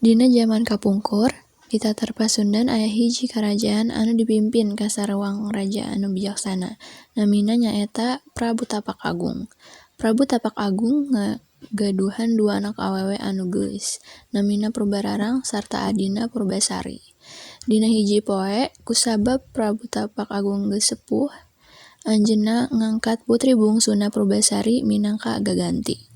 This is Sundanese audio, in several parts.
Dina jaman kapungkur, di Tatar Pasundan aya hiji karajaan anu dipimpin ku sarewang raja anu bijaksana, namina nyaeta Prabu Tapak Agung. Prabu Tapak Agung ngagaduhan dua anak awewe anu geulis, namina Purbararang sarta adina Purbasari. Dina hiji poe, kusabab Prabu Tapak Agung geus sepuh, anjeunna ngangkat putri bungsuna Purbasari minangka gaganti.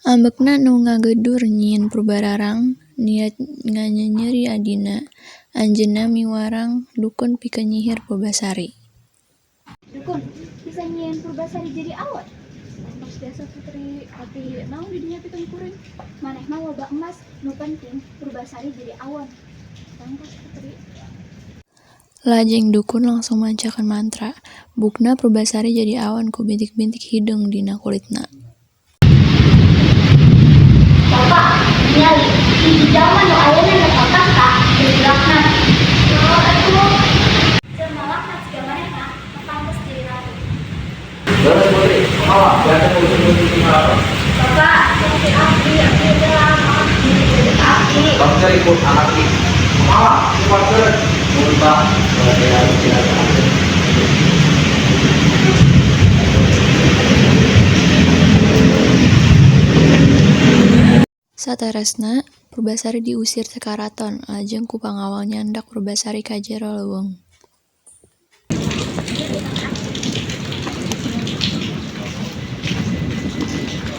Ambekna nu ngagedur nyieun Purbararang niat nganyenyeri adina, anjeunna miwarang dukun pikeun nyihir Purbasari. Dukun, bisa nyieun Purbasari jadi awon? Tos biasa, Putri, tapi naon di dinya pikeun kuring? Maneh mah loba emas, nu penting Purbasari jadi awon. Tangtos, Putri. Lajeng dukun langsung mancakeun mantra, buukna Purbasari jadi awon ku bintik-bintik hideung dina kulitna. Bapak, ningali hiji jalma nu ayeuna nyekel tahta jadi laknat. Naon atuh? Jelema laknat siga manehna teu pantes jadi ratu. Leres, Putri, kumaha? Biasa ngurusin di karaton. Bapak, tong abdi, abdi teh lama, jadi abdi. Tong ikut anak iki. Kumaha? Kumaha? Nuhun, Pak. Bade istirahat. Sateresna, Purbasari diusir ti karaton lajeng ku pangawal nyandak Purbasari ka jero leuweung.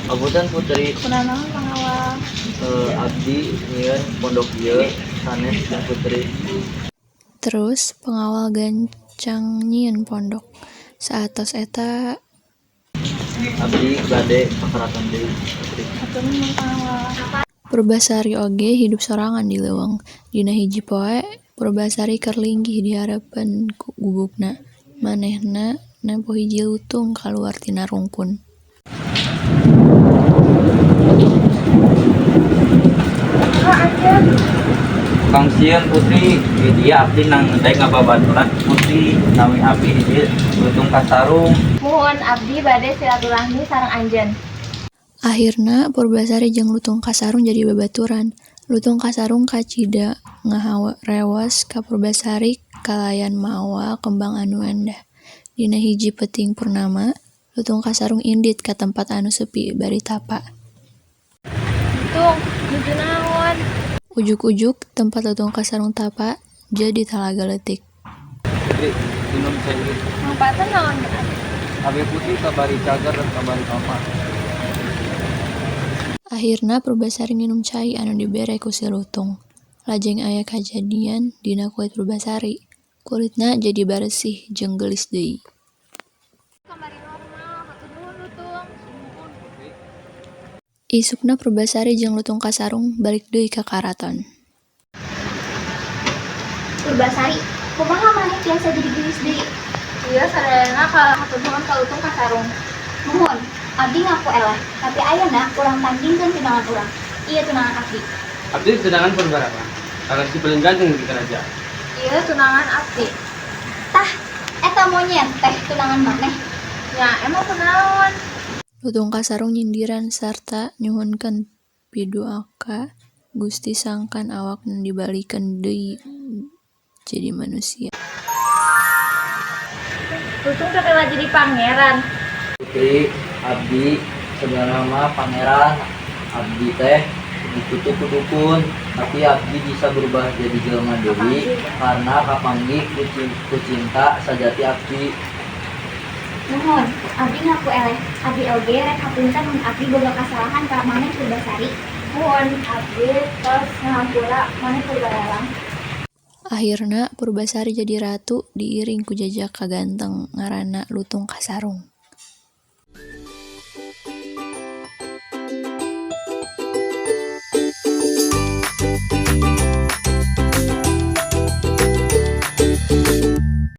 Hapunten, Putri. Kunanaon, pangawal? Abdi nyieun pondok ieu sanes pikeun Putri. Terus pangawal gancang nyieun pondok. Saatos eta. Abdi bade ka karaton deui, Putri. Hatur nuhun, pangawal. Purbasari oge hidup sorangan di leuweung. Dina hiji poe, Purbasari keur linggih di hareupeun gubugna, manehna nempo hiji lutung kaluar tina rungkun. Saha anjeun? Tong sieun, Putri, di dieu abdi nang daek ngababaturan Putri, nami abdi di dieu Lutung Kasarung. Muhun, abdi bade silaturahmi sareng anjeun. Ahirna Purbasari jeung Lutung Kasarung jadi babaturan. Lutung Kasarung kacida ngaharewos ka Purbasari kalayan mawa kembang anu endah. Dina hiji peuting purnama, Lutung Kasarung indit ka tempat anu sepi bari tapa. Lutung, nuju naon? Ujug-ujug tempat Lutung Kasarung tapa jadi talaga leutik. Putri, minum cai ieu. Mangpaatna naon? Kabeh Putri kamari cager, kamari normal. Ahirna Purbasari nginum cai anu dibere ku si lutung. Lajeng aya kajadian dina kulit Purbasari, kulitna jadi baresih jeung geulis deui. Kamari normal, hatur nuhun, Lutung. Sumuhun, Putri. Isukna Purbasari jeung Lutung Kasarung balik deui ka karaton. Purbasari, kumaha maneh tiasa jadi geulis deui? Ieu sadayana hatur nuhun ka Lutung Kasarung. Muhun, abdi ngaku eleh, tapi ayeuna urang tandingkeun tunangan urang. Ieu tunangan abdi. Abdi tunangan Purbararang. Kalau si paling ganteng di kerajaan. Ieu tunangan abdi. Tah, eta monyet teh tunangan maneh. Nya, emang kunaon? Lutung Kasarung nyindiran sarta nyuhunkeun pidua ka Gusti sangkan awakna dibalikeun deui jadi manusia. Lutung teh rela jadi pangeran. Putri, abdi sebenarnya mah pangeran. Abdi teh dikutuk ku dukun, tapi abdi bisa berubah jadi jelema deui karena kapanggih ku cinta sajati abdi. Muhun, abdi ngaku eleh, abdi oge rek hapunten mun abdi boga kasalahan ka maneh, Purbasari. Muhun, abdi tos ngahampura maneh, Purbararang. Ahirna Purbasari jadi ratu diiring ku jajaka ganteng ngaranna Lutung Kasarung.